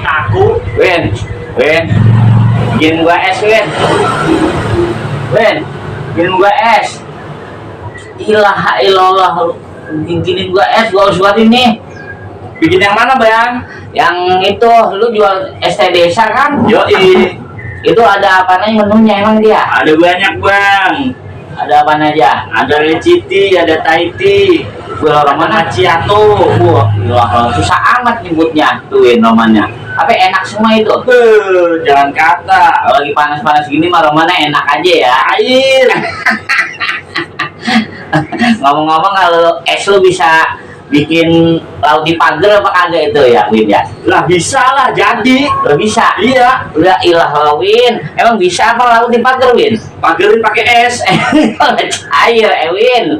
kaku. Win, bikin gua es, Win, bikin gua es. Ilaha illallah, bikinin gua es, gua harus buatin nih. Bikin yang mana, Bang? Yang itu, lu jual es teh desa kan? Yoi. Itu ada apa nih menunya emang dia? Ada banyak, Bang. Ada apa aja? Ada leciti, ada Tahiti, Gua orang mana? macchiato. Wah, susah amat nyebutnya tuh namanya. Tapi enak semua itu. Jangan kata. Kalau lagi panas-panas gini mah mana enak aja ya. Air. Ngomong-ngomong kalau es lu bisa bikin laut di pagar apa kagak itu ya, Win ya? Lah bisa lah jadi. Lo bisa? Iya. Udah ilah lo, Win. Emang bisa apa laut di pagar, Win? Pagerin pakai es. Cair, Win.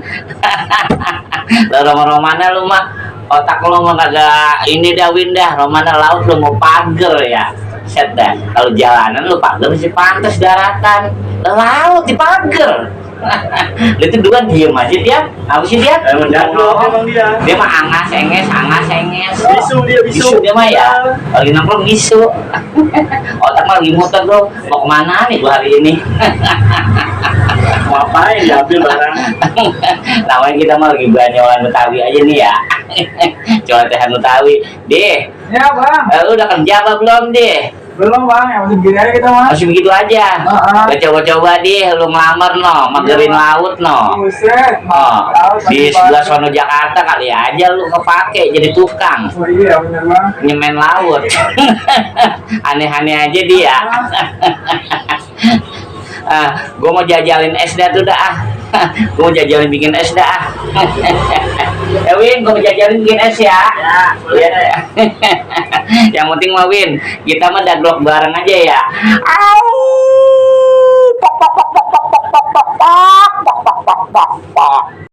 Lo romana lu mah otak lu mah kagak ini dah, Win dah. Romana laut lu mau pagar ya. Set dah. Kalau jalanan lu pagar masih pantas daratan. Laut di pagar. Itu dua diem aja dia. Apa sih dia? Emang jadul emang dia. Dia mah angas enges. Bisu dia, bisu. Dia mah ya. Lagi nongkrong bisu. Otak mah lagi muter bro. Mau kemana nih gua hari ini? Mau ngapain diambil barang? Namanya kita mah lagi banyawan Betawi aja nih ya. Cotehan Betawi. Deh. Ya bang, Lu udah kerja apa belum deh? belum bang, yang masih begini aja kita mah. Masih begitu aja. Udah coba-coba deh lu ngelamar no, magerin laut no. Buset, Oh, laut di lagi sebelah banget. sono Jakarta kali aja lu kepake jadi tukang Oh iya bener bang. nyemen laut. Aneh-aneh aja dia. Gue mau jajalin es dah tuh dah. Gue mau jajalin bikin es dah. Win, gue mau jajalin bikin es ya. Ya. Yang penting mah Win, kita mah daglok bareng aja ya. Au! Pok pok pok pok pok pok pok pok pok pok pok pok pok.